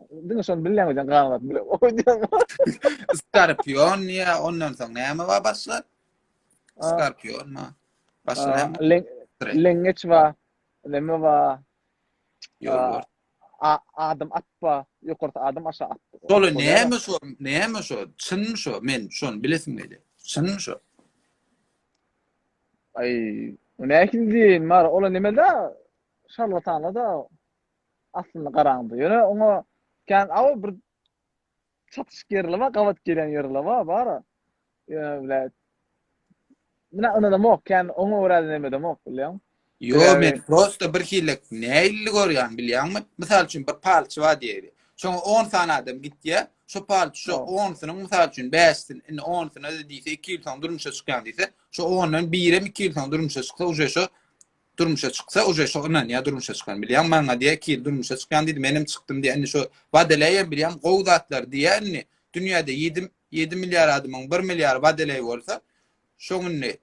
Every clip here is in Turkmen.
Diňe şony bilýän öýdýän galan zat bile. Oýdýan. Skorpion diýä, ondan soň näme bar başga? Skorpion ma. Başga näme? Leň leňňeç bar. Neme bar? Ýol A adam at bar. Ýokarysy adam aşagy at. Şoly näme şo? Näme şo? Çynmy şo? Men şony bilesim gelýär. Çynmy şo? Aý, o nähili diýeýin, bar, ola neme-de, şarlatanlar-da aslynda garaňda. Ýöne oňa kän aw bir çatyşyk ýerler bar, gabat gelýän ýerler bar, bar. Ýöne bile Mine ynanamok, kän oňa görä-de neme edemok, bilýäň. Ýo, men prosta bir hili nähili görýän bilýäňmi? Mysal üçin bir palçy bar diýeli. Şoňa 10 sany adam gitýär. Şo palçy şo 10-synyň mysal üçin 5-sini, indi 10-syna-da diýse 2 ýyl soň durmuşa çykýan diýse, şo 10-dan birem 2 ýyl soň durmuşa çyksa, uje şo durmuşa çyksa, uje şo ynanýar durmuşa çykan. Bilýäň, maňa diýýär 2 ýyl durmuşa çykýan diýdi, menem çykdym diýýär. Indi şo Wadeleýem bilýäň, gowy zatlar diýýär indi. Dünýäde 7 7 milliard adamyň 1 milliary Wadeleý bolsa, şoň indi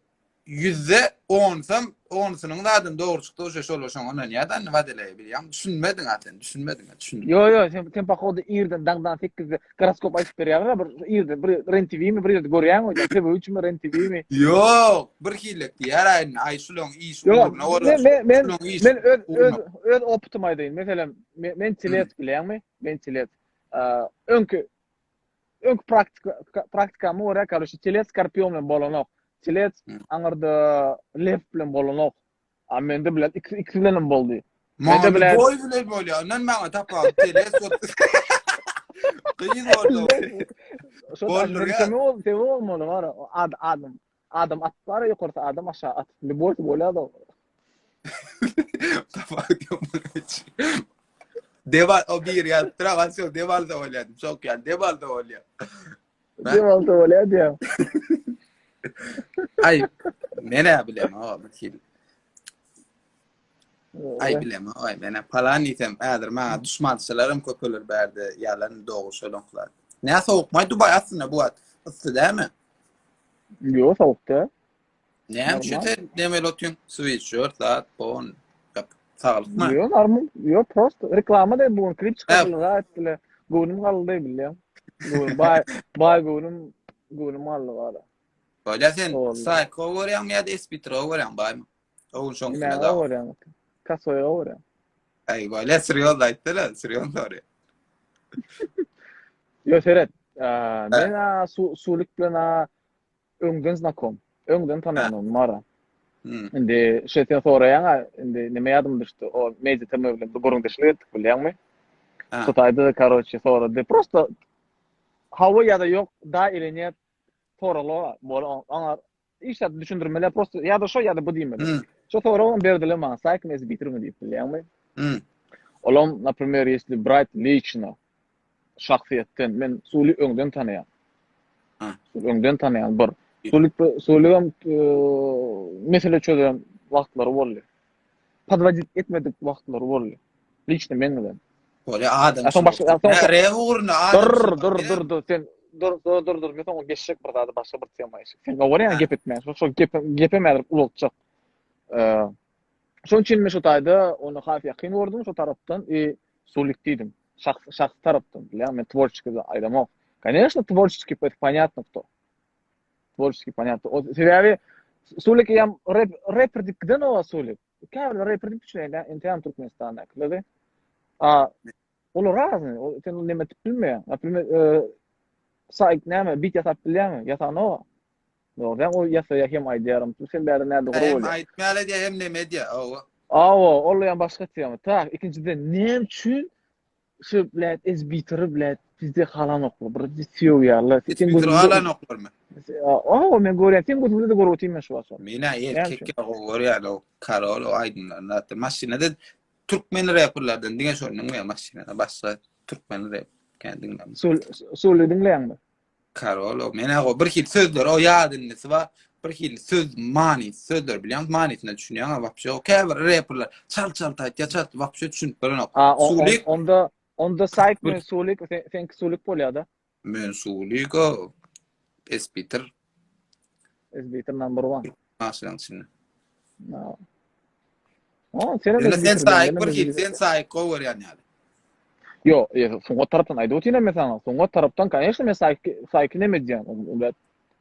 ýüzde onsam onusynyň zadyny dogry çykdy uje şolar şoňa ynanýar-da indi Wadeleýe bilýäň. Düşünmediň a sen, düşünmediň a, düşündim. Ýo ýo sen sen pohodu irden daňdan sekizde goroskop aýdyp berýärler bir irden bir Ren TV mi bir ýerde görýäň öýdýän TV üçmi Ren TV mi. Ýok, bir hillek diýýär a indi aý şulaň iş Ýok, ugruna bolar. men men men Şulaň iş men öz öz ugruna. öz oputymy aýdaýyn. Meselem, men, men telec bilýäňmi? Men telec. Öňki öňki praktika praktikama görä, karoçe, telec skorpion bilen bolanok. Telec aňyrda lew bilen bolanok. A mende bilen ikisi ikisi bilen hem boldy. Mende bilen boý bilen bolýar. Ondan maňa tapawut telec boldy. Gyz boldy. Boldy. Semi ol, semi bolmaly bar. Ad adam. Adam at bar, ýokarsy adam, aşagy at. Lýuboý bolýar da. Tapawut ýok munuň üçin. Dev o bir ýazypdyr, aga şo dev alsa bolýar diýip, şok ýaly dev alsa bolýar. Dev alsa bolýar diýýär. Aý, men-ä bilemok, bir hili. Aý bilemok, aý men-ä palan diýsem, häzir maňa duşmançylaram köpeler bärde, ýalan dogry şolaňkylar. Nä sowukmaý Dubaý aslynda bu wagt yssy dälmi? Ýok, sowuk däl. Näme üçin sen nemeli otyň? Sweatshirt, zat, bon, ýap, saglykmy? Ýok, normal, ýok, prosto reklama da bu gün klip çykardylar, zat etdiler. Göwnüm galdy bilýän. Göwnüm baý, baý göwnüm, göwnüm galdy bara. Bolýa sen Psycho görýäňmi ýa-da Espitro görýäň baýmy? O gün şoň üstüne daw. Görýän. Kasoýa görýän. Aý, bolýa serýoz aýtdylar, serýoz sorýa. Ýok, seret. Men sulik bilen öňden znakom. Öňden tanaýan ony Mara. Hmm. Indi şeý sen soraýaň-a, indi neme ýadyma düşdi. O Media TM bilen bir gürrüňdeşlik etdik, bilýäňmi? Ha. Şo taýda karoçe sorady. Prosto hawa ýa-da ýok, da ili net soraglar bol oňa hiç zat düşündirmeli, prosto ýa-da şo ýa-da bu diýmeli. Hmm. Şo soragam berdiler maňa, saýkmy ezbitirmi diýip, bilýäňmi? Hmm. Olam, naprimer, ýesli brать liçno şahsyýetden men Suli öňden tanaýan. Ha. Suli öňden tanaýan bir. Suli Suligem e, mesele çözen wagtlary boldy. Podwodit etmedik wagtlary boldy. Liçno men bilen. Bolýa adam. Soň başga soň rep ugruna adam. Dur dur dur dur sen dur dur dur dur men soň geçjek bir zady başga bir tema geçjek. Sen gowarýan gep etmän. Şo şo gep gepem häzir ulaltjak. Eee Şonuň üçin men şu taýda ony has ýakyn gördüm şo tarapdan i Sulik diýdim. Şahs şahsy tarapdan bilýän men tworçeski aýdamok. Koneşno tworçeski это понятно кто. Tworçeski понятно. O sebäbi Sulik hem rep reper diýip giden o Sulik. Käbir reper diýip düşünýär entäm Türkmenistandakylar. A olar razny. O sen ony neme etip bilmeýäň. Naprimер, saýt näme bit ýasap bilýäňmi? Ýasanok. Dogry, o ýasaýa hem aýdýarym. Sen bäri näde dogry Hem bolýar. aýtmaly edýär, hem neme edýär. Hawa. Awa, ol ýa başga tema. Tak, ikinjiden näme üçin şu blät ezbiteri blät bizde halanoklar. Bir söýýärler. Sen gözüňde halanoklarmy? Awa, men görýän, sen gözüňde de görüp otyryn men şu wagt. Men-ä erkek ýa gowy görýän o Karol o aýdymlaryny zatda. Maşynada türkmen reperlerden diňe şony diňleýän maşynada başga türkmen rep kän diňlemem. Sul Suly diňleýäňmi? Karol, men o bir hil sözler o ýadynysy bar. Bir hil söz many sözler bilýän manysyna düşünýän wapşe o käbir reperler çalt çalt aýtýar çalt wapşe düşünip bilenok. Sulik onda onda saýt men Sulik seňki Sulik bolýar-da. Men Sulik o Espiter. Espiter number one. Maşynyň içinde. O, sen sen saýyk bir hil sen saýyk gowy görýän ýaly. Ýok, sungat tarapdan aýdyp otyryn men saňa. Sungat tarapdan, koneçno, men saýky, saýky neme diýýän,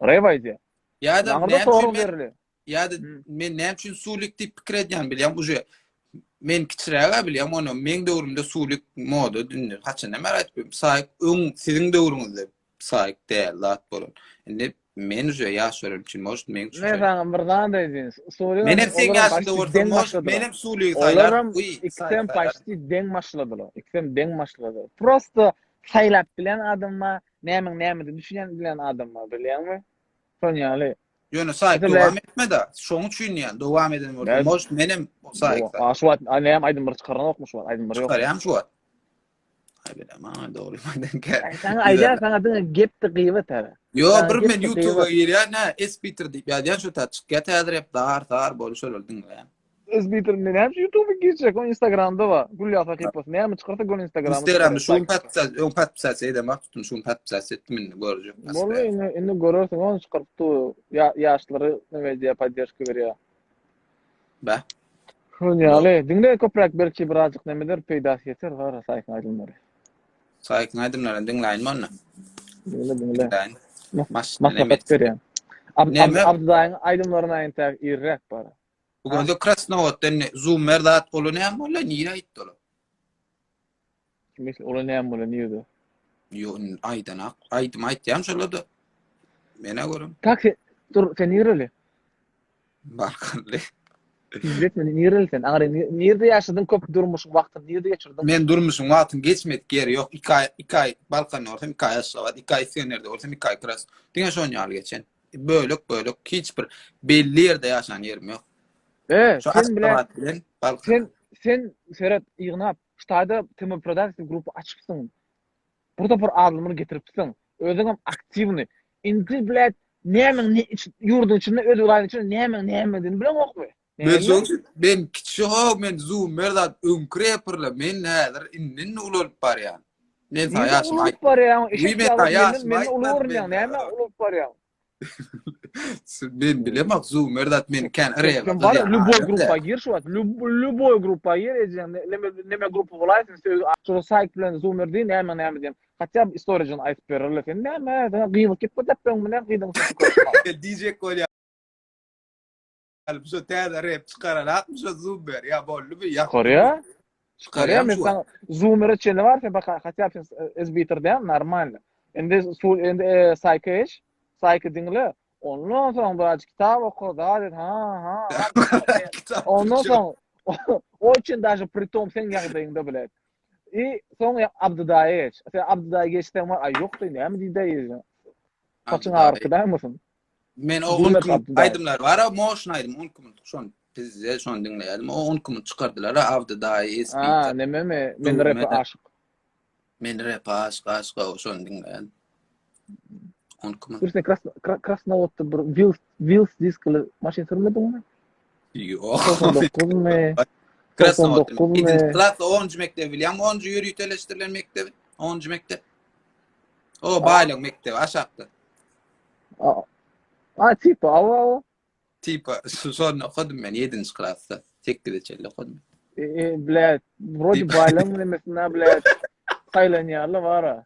rep aýdýar. Ýa-da näme üçin men Ýa-da men näme üçin Sulik diýip pikir edýän bilýäň, uje men kiçiräg-ä bilýän, ony meň döwrümde Sulik moda indi haçandan bäri aýdyp ýörün. Saýk öň siziň döwrüňizde Saýk däl zat bolan. Indi men uje ýaş bolan üçin может meň üçin. Men saňa bir zat aýdýan. Sulik Men hem seň ýaşyňda bolsam, может menem Suligi saýlarym. Olaram ikisem почти deň başladylar. Ikisem deň başladylar. Prosto saýlap bilen adam bar, nämäň nämede düşünýän bilen adam bar, bilýäňmi? Şon ýaly. Ýöne saýt dowam etmedi. Şoň üçin diýen, dowam eden bolsa, может menem saýt. A şu wagt näme aýdym bir çykaranokmy şu wagt aýdym bir ýok. Çykarýam şu wagt. Aý bilem, a dogry aýdan kä. Saňa aýdýan saňa diňe gepdi gyýbat häzir. Ýo, bir men YouTube'a girýän, nä, S-Peter diýip ýazýan şu ta çykýar täze rap dar sar bolup şolary diňleýän. S-Peter men näme üçin YouTube'a girjek? O Instagramda bar. Gülýa sahypasy. Näme çykarsa göni Instagramda. Instagramda şu gün podpisat, öň podpisat edem wagt tutdum, şu gün podpisat etdim indi görjek. Boldy indi indi görersiň ony çykaryp dur. Ýa ýaşlary neme edýär, podderžka berýär. Bä. Şun ýaly. Diňle köpräk belki birazjyk nemedir peýdasy ýeter gara saýkyň aýdymlary. Saýkyň aýdymlaryny diňläýin onda. Diňle diňle. Maslahat berýän. Abdydaýyň aýdymlaryny entäk irräk bar. Bu gün Krasnowoddan Zoomer zat ola näme boldy? Nirä gitdi ola? Kim ola näme boldy nirde? Ýok, aýdanak. Aýdym aýtýan şola-da. Menä görüm. Tak, dur, sen nireli? Balkanly. Pizdet men nireli sen? Aňry nirde ýaşadyň köp durmuşyň wagtyny nirde geçirdiň? Men durmuşyň wagtyny geçmedik ýeri ýok. 2 aý, 2 aý Balkanda bolsam, 2 aý Aşgabat, 2 aý Isgenderde bolsam, 2 aý Kras. Diňe şon ýaly geçen. Bölek bölek hiç bir belli ýerde ýaşan ýerim ýok. E, Şu sen bilen, bilen Balkan. Sen sen seret ýygnap, ştada Timur Production grupy açypsyň. Bir topar adamlary getiripsiň. Özüňem aktiwny. Indi blät nämäň ne ýurduň içinde öz welaýatyň içinde nämäň nämedigini bileňokmy? Men şoň üçin men kiçi ho men zoomer zat öňki reperler men häzir indi indi ulalyp barýan. Men saňa ýaşymy aýtdym. Barýaň, eşek ýaly men uly görünýäň, näme ulalyp barýaň? Men bilemok zoomer zat men kän rep. Bar любой gruppa gir şu wagt. Любой gruppa gir ejeň neme neme gruppa bolaýsyn söz şu saýt bilen zoomer diý näme näme diýen. Hatda istoriýany aýdyp bererler sen näme sen gyzyp gitme deppeň bilen gyzyň Diýjek bolýar. Şu täze rep çykaranakmy şu Zoomer ýa boldumy ýa Çykarýa. Çykarýa men saňa Zoomere çenli bar sen baka hatda sen ezbitir däl normalny. Indi su indi saýka eş, saýka diňle. Ondan soň birazcık kitap oku, zat et, ha ha. Ondan soň o üçin daže pritom sen ýagdaýyňda bilet. I soň Abdydaýa geç. Sen Abdydaýa geçseň var, aý ýok diý, näme diýdäýeň. Saçyň agyrky dälmisin? Men o 12 minut aýdymlar bar, o moşun aýdym 12 minut şon bizde şony diňleýärdim. O 12 minut çykardylar, Abdy daýy, SP. Ha, nememi? Men repe aşyk. Men repe aşyk, aşyk, o şony diňleýärdim. 12 minut. Sen Krasnowodda bir Wheels, Wheels diskli maşyn sürmediňmi? Ýok. 99 my? Krasnowodda. 7-nji klasda 10-njy mekdebi bilýäňmi? 10-njy ýöriteleşdirilen mekdebi. 10-njy mekdep. O baýlyk mekdebi aşakda. A, tipa, awa, awa. Tipa, şonda okadym men 7-nji klasda. 8-e çenli okadym. E, e, blät, wrote baýlygyň nemesinde, blät, saýlanýarlar bara.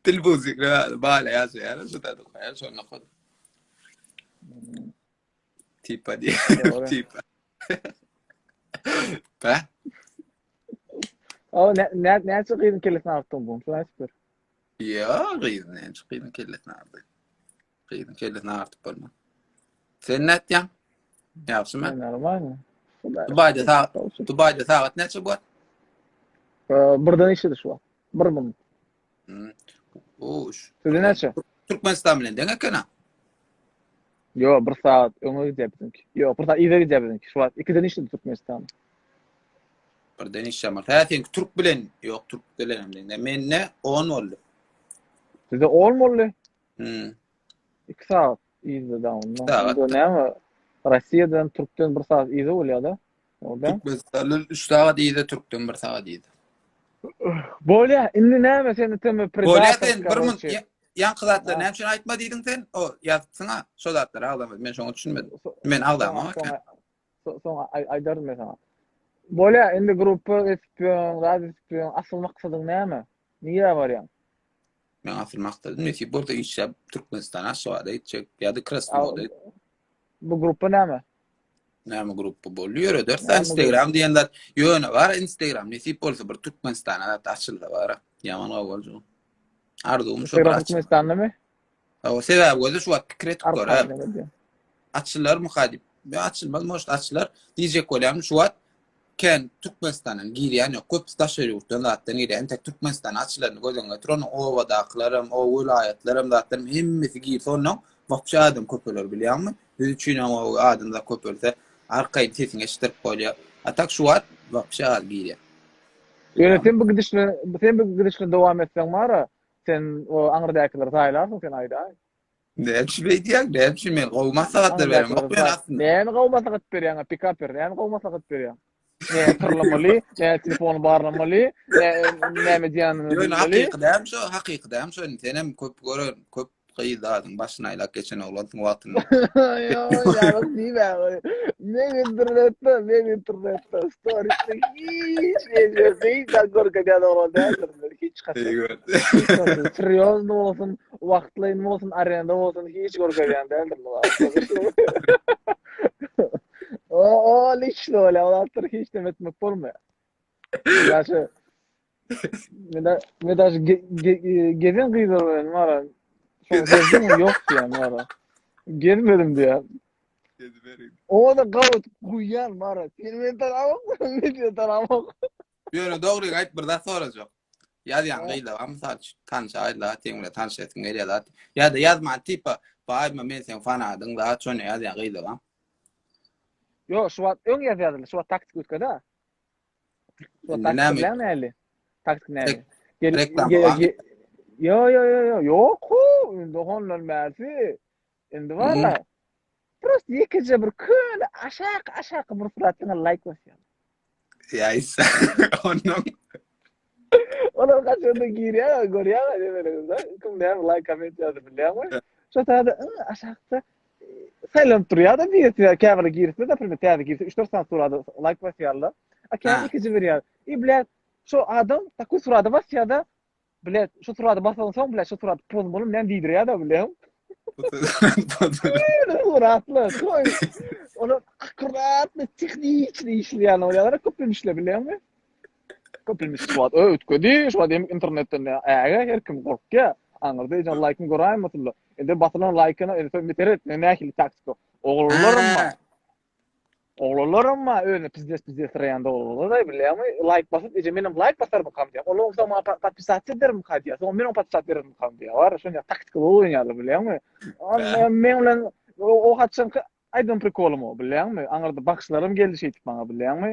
Dil buzik, baýla ýaşaýar, şu da okaýar, şonda okadym. Tipa diýip, tipa. Bä? O, ne, ne, näçe gyzyň kellesini agyrtdyň bu? Şony aýdyp ber. Ýa, gyz näçe gyzyň kellesini agyrdy. Gyzyň kellesini agyrtyp bolmaz. Sen nätýäň? Ýagşymy? Normalny. Dubaýda sagat, Dubaýda sagat näçe bu? Birden işledi şu wagt. Bir minut. Hmm. Uş. Sizde näçe? Türkmenistan bilen deň eken-a. Ýok, bir sagat öňe gidýär biziňki. Ýok, bir sagat yza gidýär biziňki. Şu wagt ikiden işledi Türkmenistan. Birden işlem bar. Hä, seňki türk bilen, ýok, türk bilen hem deň. Mende 10 boldy. Sizde 10 boldy? Hmm. 2 sagat yzda da onda. Onda näme? Rossiýadan, türkden 1 sagat yza bolýar-da. Orada. Türkmenistandan 3 sagat yza, türkden 1 sagat yza. Bolýar. Indi näme seni teme predator. Bolýar sen bir mun ýaňky zatlary näme üçin aýtma diýdiň sen? O ýazypsyň-a. Şo zatlary agzama. Men şoňa düşünmedim. Men agzamam. Soň aýdaryn men saňa. Bolýa, indi gruppa etip ýörüň, zat etip ýörüň, asyl maksadyň näme? Nirä barýaň? Meň asyl maksadym nesip bolsa işläp Türkmenistana Aşgabada gitjek ýa-da Krasnoda. Bu gruppa näme? Näme gruppa boldy ýörederis Instagram diýen zat. Ýöne bar Instagram nesip bolsa bir Türkmenistana zat açylsa bar. Ýaman gowy boljak. Arzuwym şo bir Türkmenistandamy? O sebäbi göze şu wagt pikir edip gör. Açylarmyka diýip. Ýa açylmaz, может açylar diýjek bolýaryn şu wagt kän Türkmenistandan girýän ýok. Köpüsi daşary ýurtdan zatdan girýär. Entek Türkmenistan açylaryny göz öňüne getir. Onuň obadakylaram, o welaýatlaram zatlaram hemmesi girse onnoň wapşe adam köpeler bilýäňmi? Biz üçin hem o adam zat köpelse arkaýyn sesiňi eşitdirip bolýar. A tak şu wagt wapşe az girýär. Ýöne sen bu gidişle sen bu gidişle dowam etseň bara sen o aňyrdakyleri saýlarsyň sen aýdaý. Näme üçin beýdýäň? Näme üçin men gowy maslahatlar beremok men aslynda. Näme gowy maslahat berýäň, pikaper? Näme gowy maslahat berýäň? Näme tyrlamaly, näme telefony barlamaly, näme diýenini bilmeli. Hakyky dämi şo, hakyky dämi şo? Senem köp gören, köp gyz zadyň başyny aýlap geçen oglansyň wagtynda. Ýok, ýalan diýme. Men internetde, men internetde storisde hiç ýerde hiç zat görkezýän oglan däldirin. Hiç haçan. Serýozny bolsun, wagtlaýyn bolsun, arenda bolsun hiç görkezýän däldir bu O, o liçli bolýar, o zatlar hiç neme etmek bolmaýar. Ýaşy Men da men daş gezen gyzlar bilen bara. Şoň gezdim ýok diýen bara. Gezmedim diýen. Geziberin. O da gawut guýýan bara. Sen men tanamok, men seni tanamok. Ýöne dogryňy aýt bir zat sorajak. Ýazýan gyzlar bar mysal üçin tanyş aýylar seň bilen tanyş esim gelýär zat. Ýa-da ýazman tipa baýma men seň fanadyň zat şony ýazýan gyzlar bar. Ýok şu wagt öň ýazýardylar şu wagt taktik üýtgedi. Şu wagt taktik bilen näli? Taktik näli? Reklama bar. Ýo ýo ýo ýo ýok hu indi hondan bärsi. Indi bar. Prosta ýekeje bir köne aşak aşaky bir suratyňa laýk basýar. Ýaýsa ondan Olar haçanda girýär, görýär demeleriňizde. Kim näme laýk komment ýazdy bilýärmi? Şo taýda iň aşakda e, saýlanyp durýar-da birisi, käbiri girse, naprimýer, täze girse 3-4 sany surada laýk basýarlar. A käbiri ikinji berýär. I blýat, şo adam takoý surada basýar-da, Bilet, şu surada basansoň bilet, şu surat pozmaly näme diýdirýär-de bileň. Suratly, toý. Olar akkuratny, tehniçni işleýän bolýarlar, köplenç işle bileňmi? Köplenç surat ö üýtgedi, şu wagt hem internetden äge her kim gorkýar. Aňyrda ejen laýkyny göräýmesinler. Indi basylan laýkyna indi sen seret, nähili taktika. Oglanlaram bar. Oglanlaram bar özüne pizdes pizdes syraýan dogrular-da bilýäňmi? Laýk basyp eje menem laýk basarmykam diýýär. Olar bolsa maňa podpisasiýa edermika diýýär. Soň men oňa podpisasiýa berermikam diýýär. Bar şonda taktikaly oýnaýarlar bilýäňmi? Meň bilen o haçanky aýdan prikolym o bilýäňmi? Aňyrda bagşylaram geldi şeýdip maňa bilýäňmi?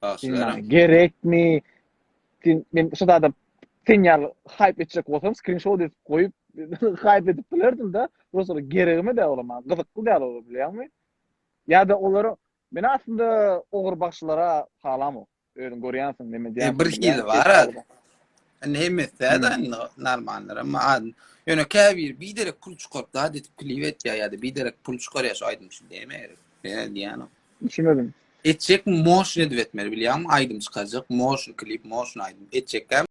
Bagşylaram. Gerekmi? Sen men şu zada sen ýaly haýp etjek bolsam skrinşot edip goýup haýp edip bilerdim-de. Prosta geregime däl olar maňa. Gyzykly däl olar bilýäňmi? Ýa-da olara men aslynda ogry bagşylara halamok. Özüň görýänsiň neme diýýän. E, bir hili bar. Indi hemmesi däl indi normallar amma ad. Ýöne käbir biderek pul çykaryp zat edip klip etýär ýa-da biderek pul çykarýar şu aýdym üçin näme gerek? Näme diýýän o? Düşünmedim. Etjek moşn edip etmeli bilýäňmi? Aýdym çykarjak moşn klip, moşn aýdym etjekkä.